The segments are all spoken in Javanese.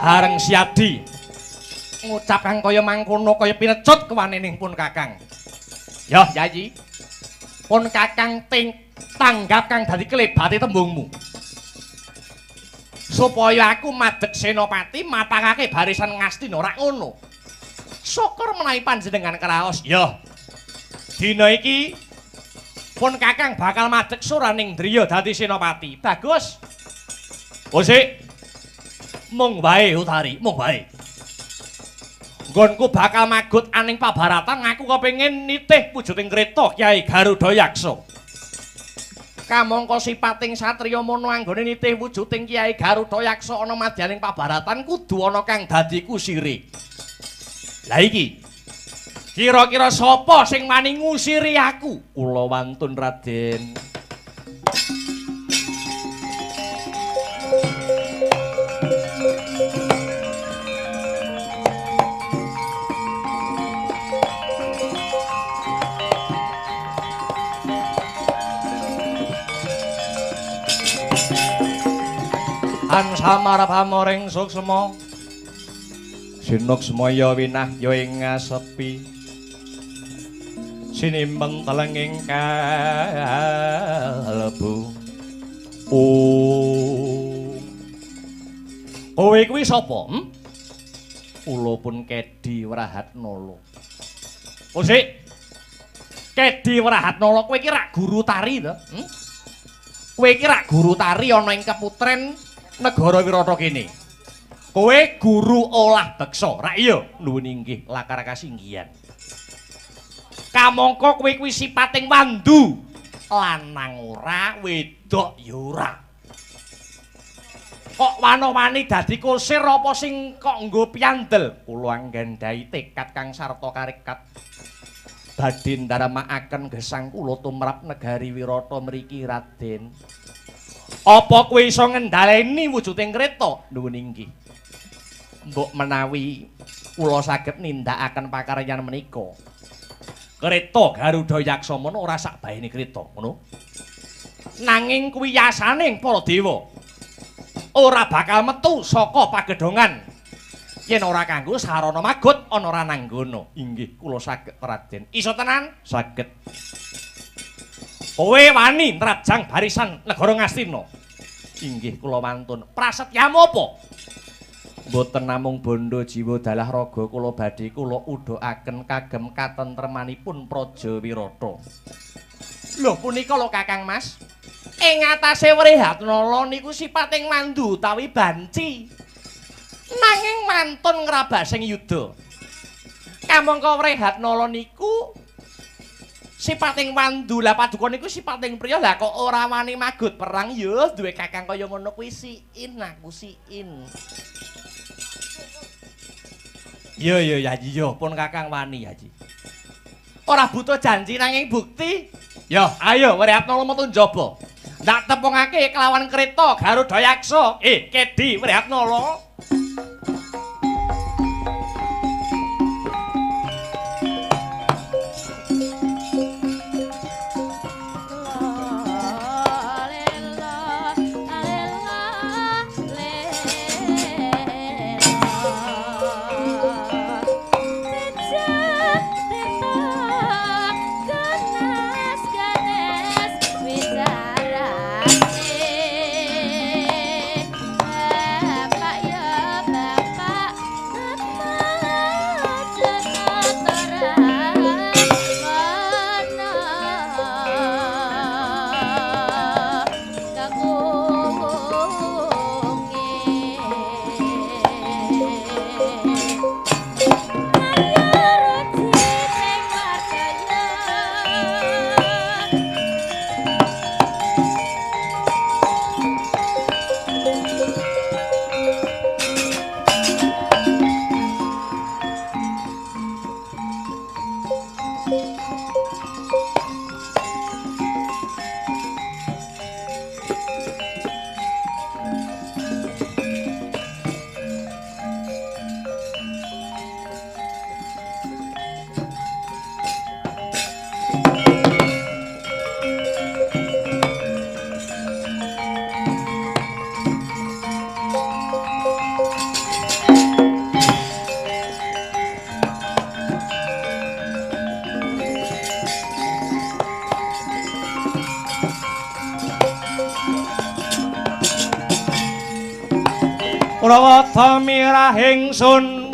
Bareng Siadi ngucap kang kaya mangkono kaya pinecut kewanening pun Kakang. Yo, Yayi. Pun Kakang ting tanggap kang dadi klebate tembungmu. Supaya aku madeg senopati mapangake barisan Ngastina ora ngono. Syukur menawi panjenengan kraos. Yo. Dina iki pun Kakang bakal madeg suraning driya dadi senopati. Bagus. Osik. Mung wae Utari, mung wae. Nggonku bakal magut aning pabaratan aku kepengin nitih wujuding kreta Kyai Garuda Yaksa. Kamangka sipating satriya mono anggone nitih wujuding Kyai Garuda Yaksa ana madyaning pabaratan kudu ana kang dadi kusire. Lah iki kira-kira sapa sing wani ngusiri aku? Kula wantun Raden. Ansamara pamoring suksma sinuksmaya winahya ing ngasepi sinimpen telenging kalbu. Oh, kowe kuwi sapa? Kula pun Kedi Wrahatnala. Osik. Kedi Wrahatnala kowe iki rak guru tari to? Kowe iki rak guru tari ana ing keputren negara Wirata kene. Kowe guru olah beksa, rak iya? Nuwun inggih lakar kasinggihan. Kamangka kowe kuwi sipating wandu. Lanang ora, wedok ya ora. Kok wana-wani dadi kusir apa sing kok nggo piandel? Kula anggendhahi tekad kang sarta karekat. Badhe ndaramakaken gesang kula tumrap negari Wirata mriki Raden. Apa kowe iso ngendhaleni wujuding kreta? Nuwun inggih. Mbok menawi kula saged nindakaken pakaryan menika. Kreta Garuda Yaksa mono ora sak baene kreta, ngono. Nanging kuwi yasaning para dewa. Ora bakal metu saka pagedhongan. Yen ora kanggo sarana magut ana rananggana. Inggih, kula saged Raden. Iso tenan? Saged. Kowe wani nrajang barisan negara Ngastina. Inggih kula wantun. Prasetyamu apa? Mboten namung bondo jiwa dalah raga kula badhe kula udhakaken kagem katentremanipun Praja Wirata. Lho punika lho Kakang Mas. Ing atase Wrehatnala niku sipating mandu utawi banci. Nanging mantun ngrabasing yuda. Kamangka Wrehatnala niku sipating wandu, lah paduka niku sipating priya, lah kok ora wani magut perang ya duwe kakang kaya ngono kuwi siin aku siin. Iya iya ya iya pun kakang wani ya Ji. Ora butuh janji nanging bukti. Yo ayo Wrehatnala metu njaba. Ndak tepungake kelawan kreta Garuda Yaksa. Kedi Wrehatnala. Pak ya. Prawata mirah ingsun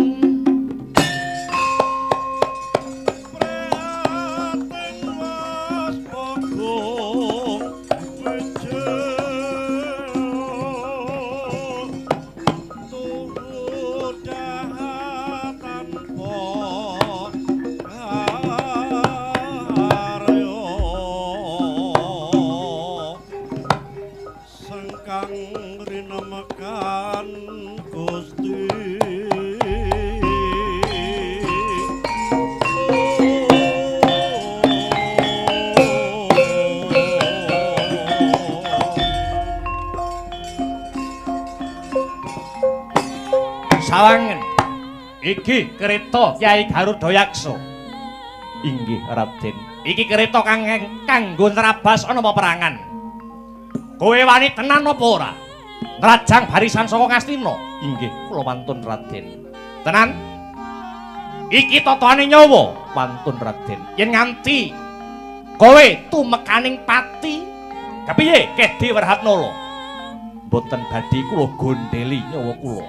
Prihatin was Bagong Wijaya turu dahat tanpa karya sengkang rinemekan Gusti. Sawangen iki kereta Kyai Garuda Yaksa. Inggih Raden. Iki kereta kang kanggo nrabas ana peperangan. Kowe wani tenan apa ora? Ngrajang barisan saka Ngastina. Inggih, kula wantun Raden. Tenan? Iki totone nyawa, wantun Raden. Yen nganti kowe tumekaning pati, kepiye Kedhe Werhatnala? Mboten badhe kula gondheli nyawa kula.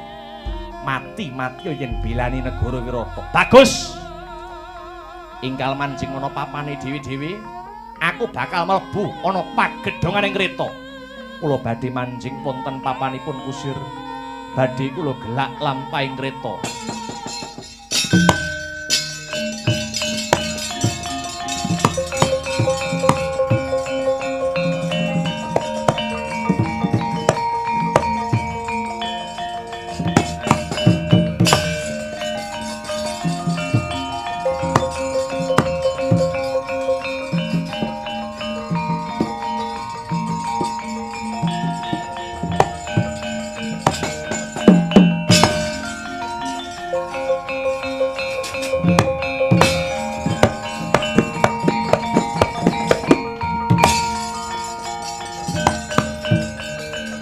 Mati-mati yen belani negara Wirata. Bagus. Ingkal manjing ana papane dhewe-dhewe, aku bakal mlebu ana pagedhongan ing kreta. Kula badhe manjing wonten papanipun kusir. Badhe kula gelak lampahing kreta.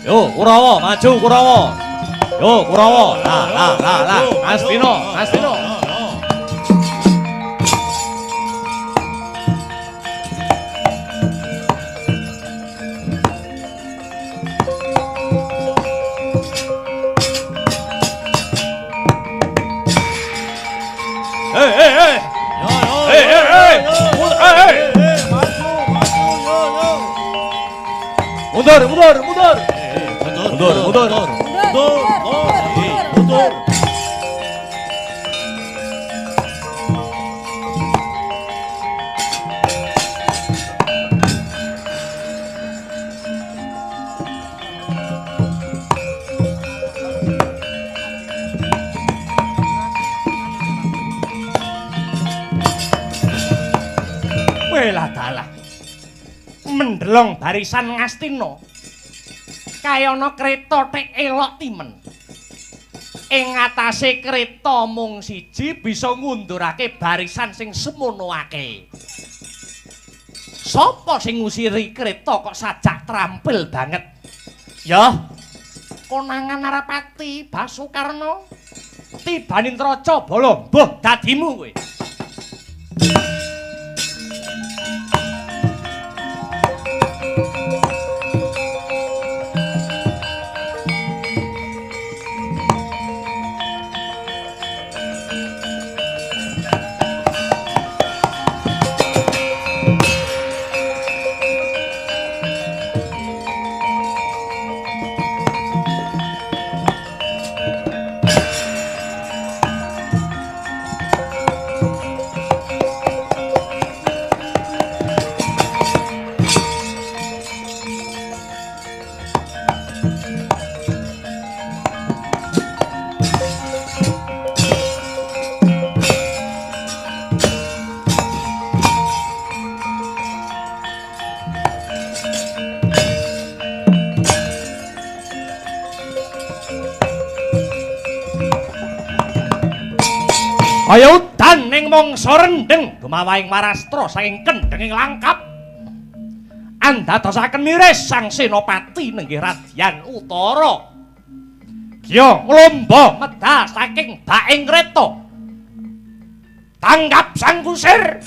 Yo, Kurawa, maju Kurawa. Yo, Kurawa. Lah, lah, lah, lah. Ngastina, Ngastina. Hei, hei, hei. Hei, hei, hei. Hei, hei. Maju, maju, yo, yo. Mundur, mundur, mundur. Mundur, mundur, mundur, mundur. Welah dalah. Mendelong barisan Ngastina. Kaya ana kreta tek elok timen. Ing atase kreta mung siji bisa ngundurake barisan sing semono akeh. Sapa sing ngusiri kreta kok sajak trampil banget? Ya, konangan Narapati Basukarna tibane Ntraca bala mbuh dadimu kowe. Kaya udan ning mangsa rendheng gumawahing warastra saking kendhenging langkap. Andadosaken miris sang senopati nenggih Radyan Utara. Gya nglomba medal saking baing kreta. Tanggap sang kusir.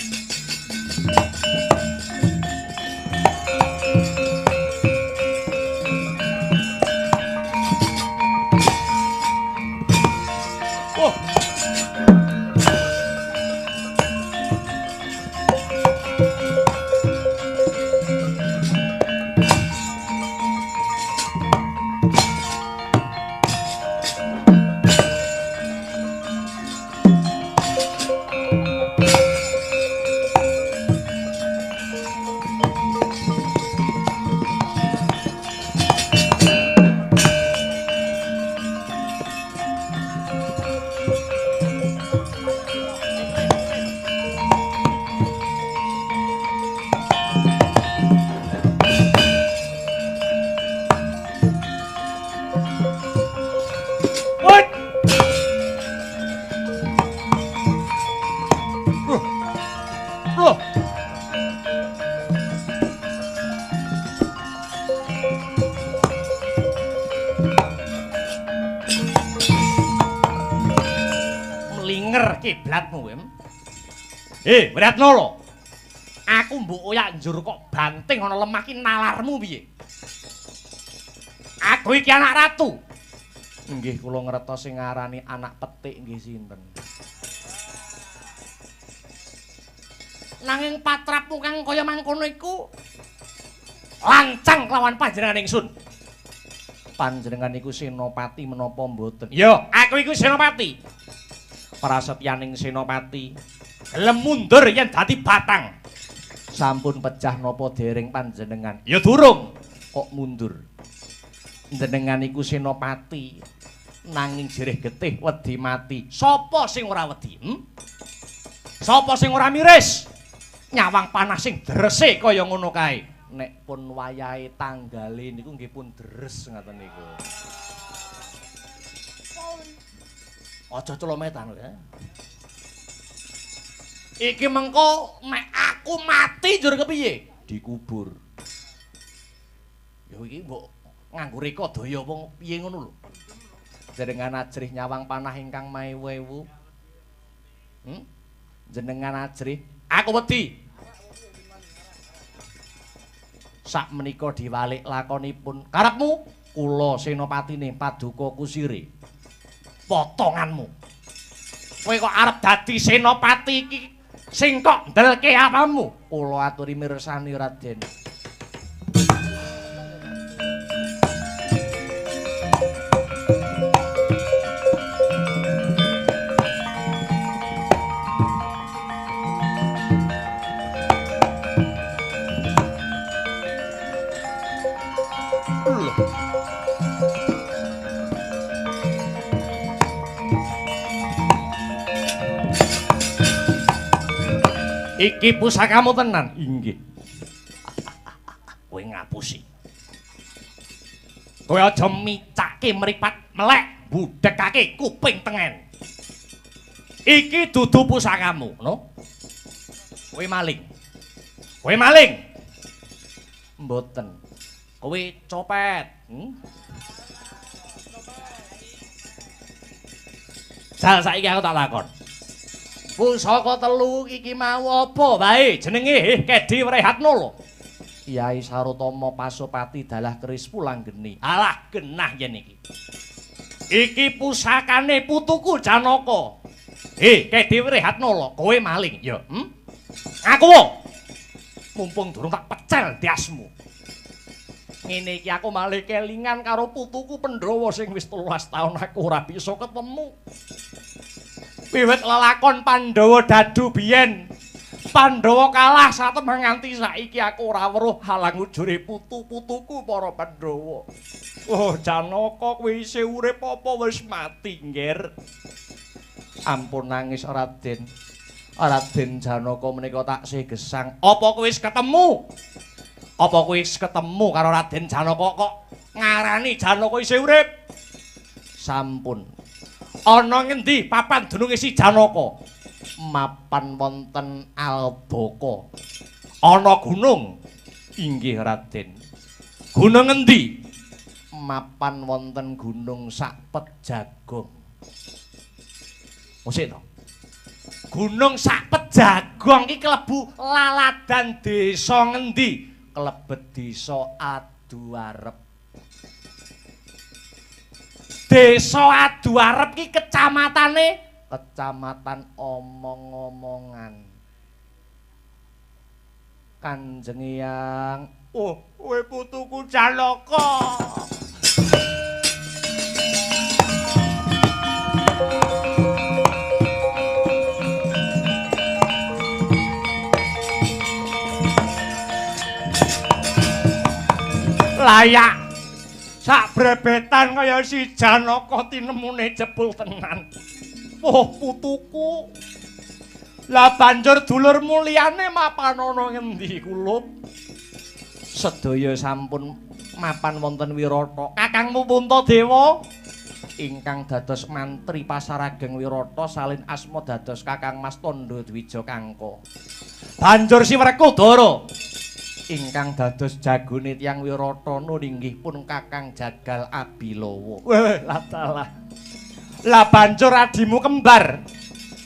Blenger kiblatmu kowe. Wiratnala. Aku mbok oyak njur kok banting ana lemah ki nalarmu piye? Aku iki anak ratu. Nggih kula ngertos sing ngarani anak petik nggih sinten. Nanging patrapmu kang kaya mangkono iku lancang kelawan panjenengan ingsun. Panjenengan iku senopati menapa mboten? Ya, aku iku senopati. Prasetyaning senopati gelem mundur yen dadi batang. Sampun pecah napa dereng panjenengan? Ya durung. Kok mundur? Jenengan iku senopati nanging jerih getih wedi mati. Sapa sing ora wedi? Sapa sing ora miris? Nyawang panah sing drese kaya ngono kae. Nek pun wayahe tanggale niku nggih pun deres ngaten niku. Aja celometan lho ya. Iki mengko nek aku mati njur kepiye? Dikubur. Ya iki mbok nganggo reka daya wong piye ngono lho. Jenengan ajrih nyawang panah ingkang maewu-ewu. Jenengan ajrih, aku wedi. Sak menika diwalik lakonipun. Karepmu kula senopatine paduka kusire. Potonganmu. Kowe kok arep dadi senopati iki sing kok ndelke apamu? Kula aturi mirsani Raden. Iki pusakamu tenan? Inggih. Kowe ngapusi. Kowe aja micake mripat melek, budhekake kuping tengen. Iki dudu pusakamu, no? Kowe maling. Kowe maling. Mboten. Kowe copet. Jal saiki aku tak lakon. Pusaka telu iki mau apa wae jenenge Kedhi Wrehatnala. Kyai Sarotama Pasopati dalah keris Pulanggeni. Alah genah yen iki. Iki pusakane putuku Janaka. Kedhi Wrehatnala, kowe maling ya, Ngaku wae. Mumpung durung tak pecel ndasmu. Ngene iki aku malih kelingan karo putuku Pandhawa sing wis 13 taun aku ora bisa ketemu. Wiwit lelakon Pandhawa dadu biyen. Pandhawa kalah satemah nganti saiki aku ora weruh halang ujure putu-putuku para Pandhawa. Oh Janaka kuwi isih urip apa wis mati, Ngger? Ampun nangis Raden. Raden Janaka menika taksih gesang. Apa kowe wis ketemu? Apa kowe wis ketemu karo Raden Janaka kok ngarani Janaka isih urip? Sampun. Ana ngendi papan dununge si Janaka? Mapan wonten Albaka. Ana gunung? Inggih Raden. Gunung ngendi? Mapan wonten Gunung Sakpejagong. Musik to? Gunung Sakpejagong iki klebu laladan desa ngendi? Klebet desa Aduarep. Desa Aduarep ki kecamatane Kecamatan Omong-omongan. Kanjeng Hyang, oh kowe putuku Janaka. Layak sak brebetan kaya si Janaka tinemune jebul tenan. Oh putuku. Lah banjur dulurmu liyane mapan ana ngendi kulup? Sedaya sampun mapan wonten Wirata. Kakangmu Puntadewa ingkang dados mantri Pasar Ageng Wirata salin asma dados Kakang Mas Tandha Dwija Kangka. Banjur si Werkudara ingkang dados jagone tiyang Wirata inggih pun Kakang Jagal Abilawa. Weh, lah dalah. Lah banjur adimu kembar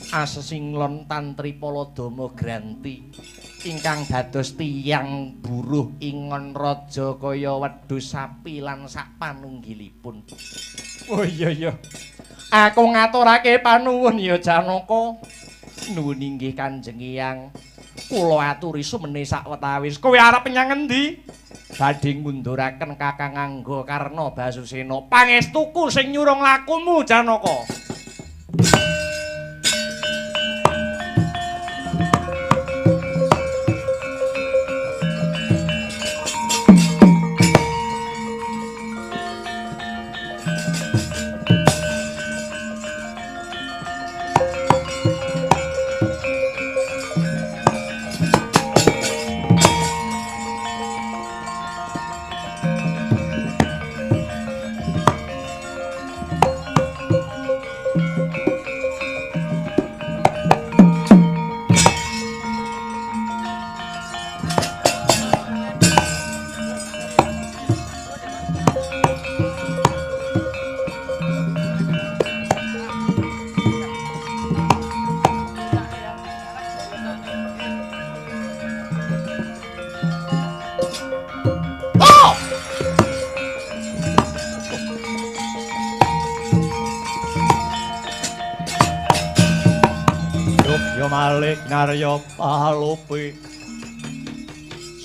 Asesinglon Tantri Paladama Granti ingkang dados tiyang buruh ingon raja kaya wedhus sapi lan sak panunggilipun. Oh iya iya. Aku ngaturake panuwun ya Janaka. Nuwun inggih Kanjeng Hyang. Kula aturi sumene sawetawis. Kowe arep menyang endi? Badhe ngunduraken Kakang Angga Karna Basusena. Pangestuku sing nyurung lakumu Janaka. Narya Palupi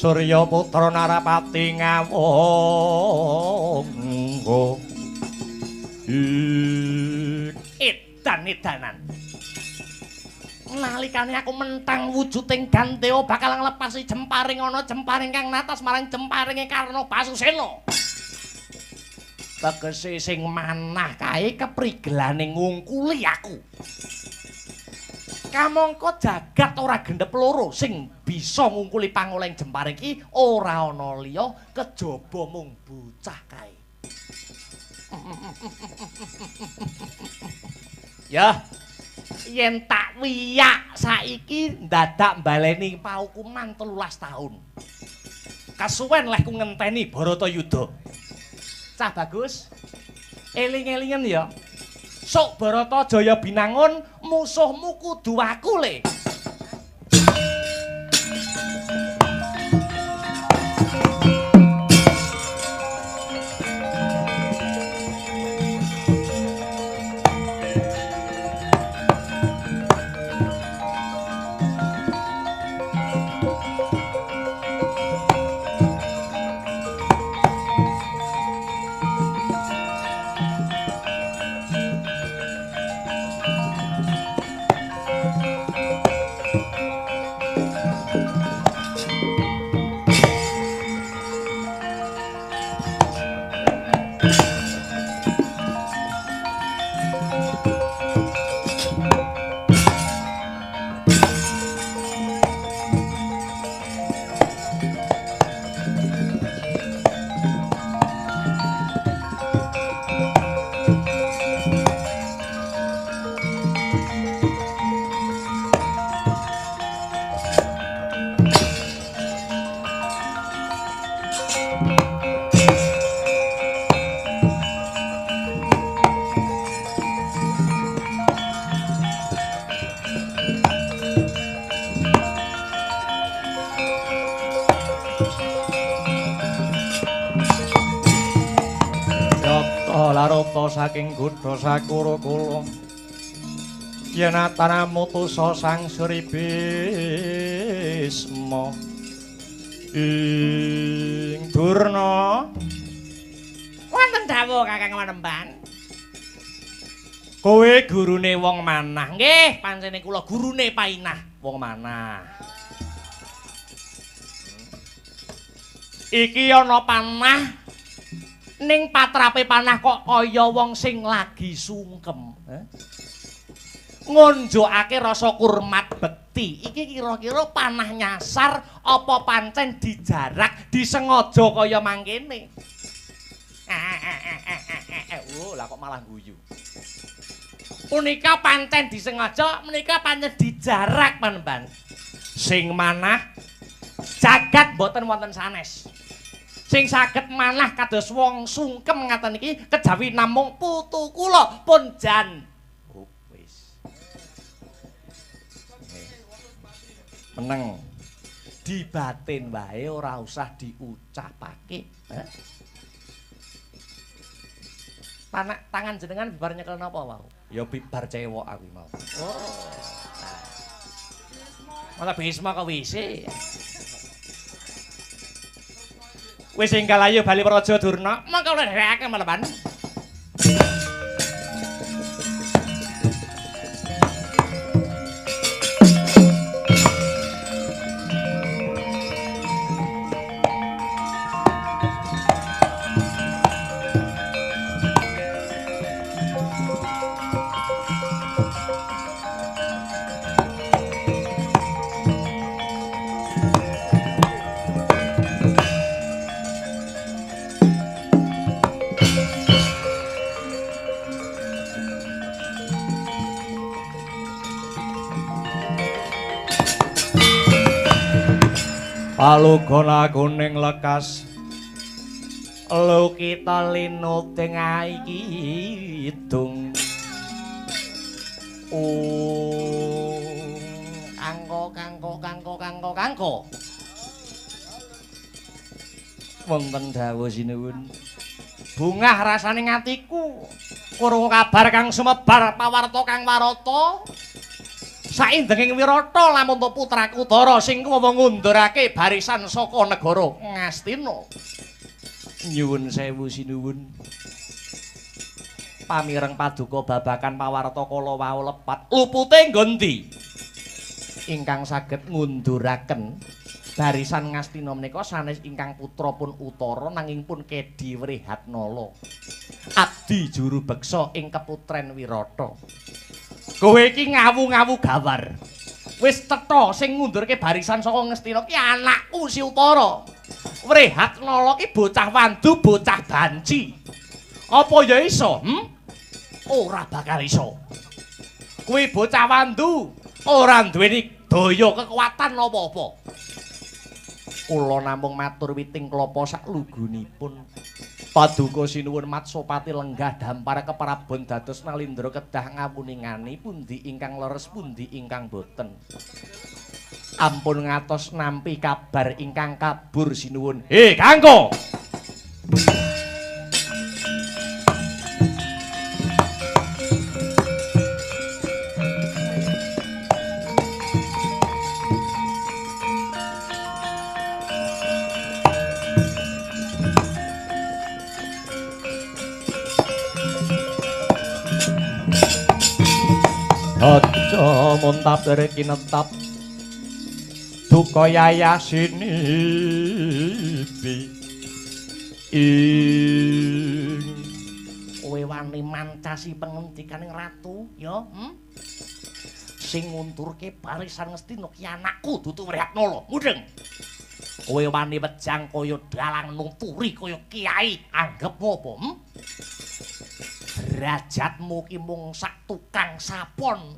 Surya Putra Narapati ngawonggo edan-edanan nalikane aku mentang wujuding Gandewa bakal nglepasi jemparing ana jemparing kang natas marang jemparinge Karna Basusena. Tegese sing manah kae keprigelane ngungkuli aku. Kamangka jagat ora gendhep loro sing bisa ngungkuli pangolehing jemparing iki ora ana liya kejaba mung bocah kae. Ya, yen tak wiyak saiki ndadak mbaleni paukuman 13 taun. Kasuwen lehku ngenteni Baratayuda. Cah bagus, eling-elingen ya. Sok Barata Jaya Binangun musuhmu kudu aku le. Saking kutha Sakura kula yen atanamutusa Sang Sri Bisma ing Durna. Wonten dawuh Kakang Wanemban. Kowe gurune wong manah. Nggih, pancene kula gurune Painah wong manah. Iki ana panah ning patrape panah kok kaya wong sing lagi sungkem. Ngunjukake rasa kurmat bekti. Iki kira-kira panah nyasar apa pancen dijarak disengaja kaya mangkene. Oh, lah kok malah guyu. Punika pancen disengaja, menika pancen dijarak panemban. Sing manah jagat mboten wonten sanes. Sing saged manah kados wong sungkem ngaten iki kejawi namung putu kula pun jan. Oh, wis. Meneng. Dibatin wae ora usah diucapake. Tangan jenengan bibar nyekel napa wau? Ya bibar cewek aku mau. Oh. Malah Bisma kok wisi. Wis enggal ayo bali Praja Durna. Monggo dheweke mleban. Palugana kuning lekas lukita linuting kidung. Kangko kangko kangko kangko kangko. Wonten dawuh sinuwun. Bungah rasane ngatiku krungu kabar kang sumebar pawarta kang warata. Saindenging Wirata lamun to putraku Utara sing kuwa ngundurake barisan saka negara Ngastina. Nyuwun sewu sinuwun. Pamireng paduka babakan pawarta kala wau lepat lupute nggon ndi? Ingkang saged ngunduraken barisan Ngastina menika sanes ingkang putra pun Utara nanging pun Kedhi Wrehatnala. Abdi juru beksa ing keputren Wirata. Kowe iki ngawu-ngawu gawar. Wis cetha sing ngundurke barisan saka Ngastina ki anakku si Utara. Wrehatnala ki bocah wandu, bocah banci. Apa ya iso? Ora bakal iso. Kuwi bocah wandu, ora duweni daya kekuatan apa-apa. Kula namung matur witing klapa sak lugunipun. Paduka sinuwun Matsopati lenggah dampar keprabon dados Nalindra kedah ngawuningani pundi ingkang leres pundi ingkang boten. Ampun ngatos nampi kabar ingkang kabur sinuwun. He Kangko. Aja muntap kinetap duka yayah sinibi ing kowe wani mancasi pengendikaning ratu ya sing ngundurke barisan Ngastina ki anakku dudu Wrehatnala mudheng kowe wani wejang kaya dalang nuturi kaya kiai anggepmu apa Derajatmu ki mung sak tukang sapon.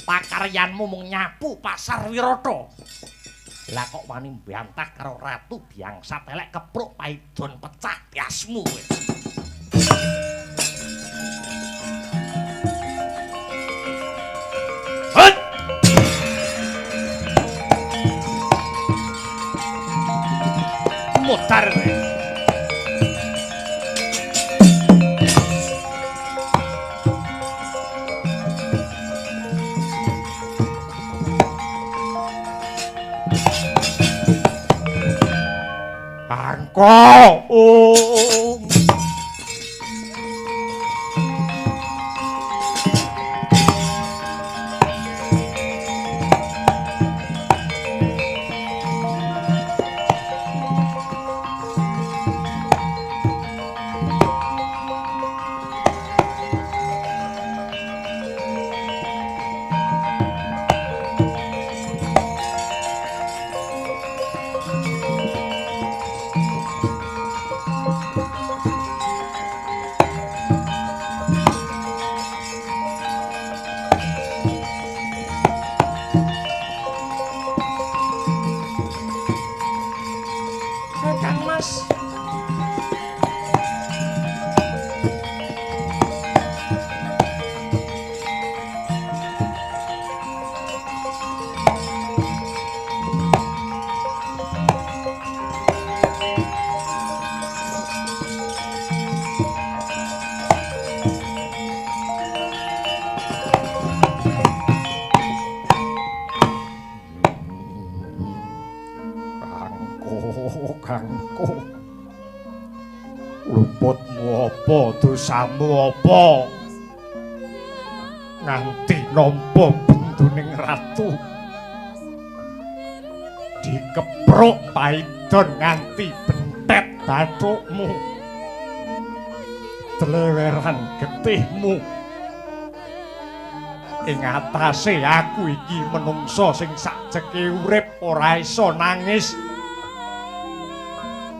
Pakaryanmu mung nyapu pasar Wirata. Lah kok wani mbantah karo ratu biangsa telek kepruk paidon pecah tiasmu kowe. Hut! Mutar kowe. Kangko. Oh. Dosamu apa? Nganti nampa benduning ratu. Dikepruk paidon nganti bentet bathukmu. Dleweran getihmu. Ing atase aku iki menungsa sing sakjeke urip ora iso nangis.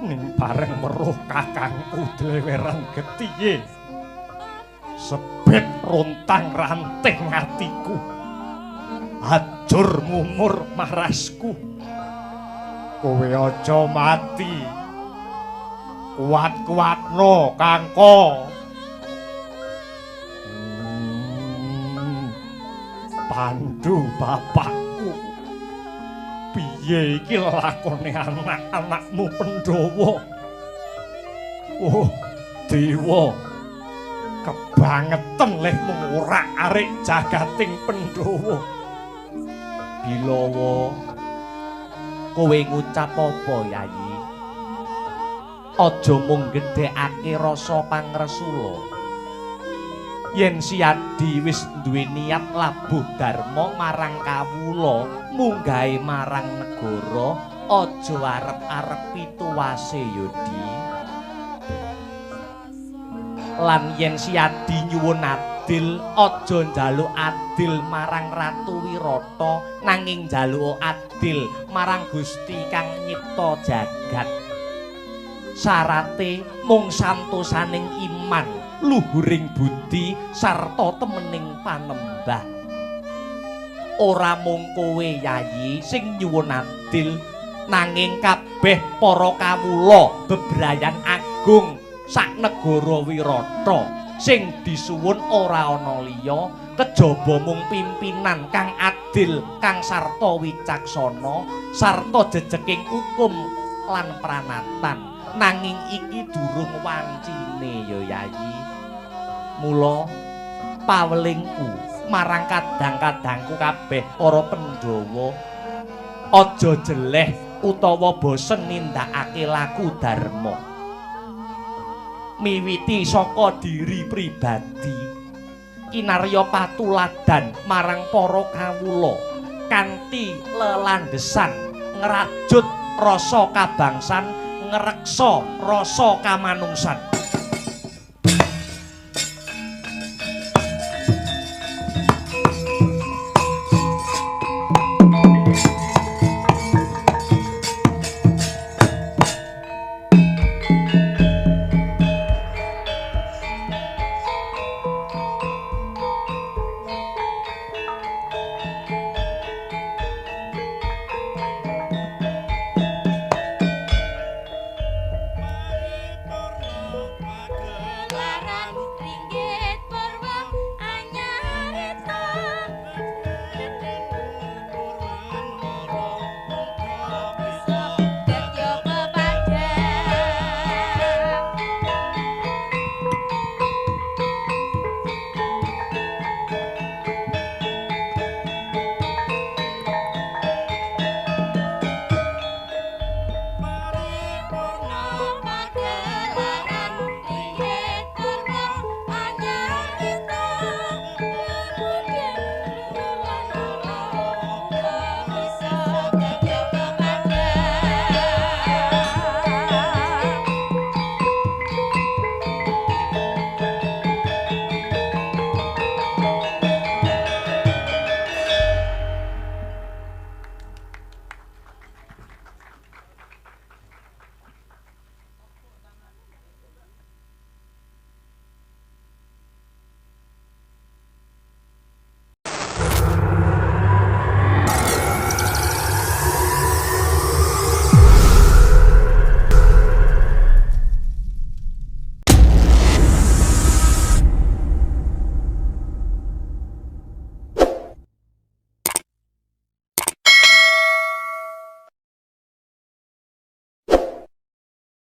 Ning bareng weruh kakangku dleweran getihe, sebet rontang ranting atiku, ajur mumur marasku. Kowe aja mati, kuat-kuatno kangko. Pandu bapakku, piye iki lakone anak-anakmu Pandhawa? Oh, dewa, kebangetan leh ngorak-arik jagating Pandhawa. Bilawa, kowe ngucap apa, Yayi? Aja mung gedhekake rasa pangresula. Yen Siadi wis duwe niat labuh dharma marang kawula, munggahe marang negara, aja arep-arep pituwase ya, Di. Lan yen Siadi nyuwun adil, aja njaluk adil marang Ratu Wirata, nanging njaluk adil marang Gusti kang nyipta jagat. Syarate mung santosaning iman, luhuring budi sarta temening panembah. Ora mung kowe, Yayi, sing nyuwun adil, nanging kabeh para kawula bebrayan agung sak negara Wirata sing disuwun ora ana liya kejaba mung pimpinan kang adil, kang sarta wicaksana, sarta jejeking hukum lan pranatan. Nanging iki durung wancine ya, Yayi. Mula pawelingku marang kadang-kadangku kabeh para Pandhawa, aja jeleh utawa bosen nindakake laku dharma. Miwiti saka diri pribadi, kinarya patuladan marang para kawula kanthi lelandhesan ngrajut rasa kabangsan, ngreksa rasa kamanungsan.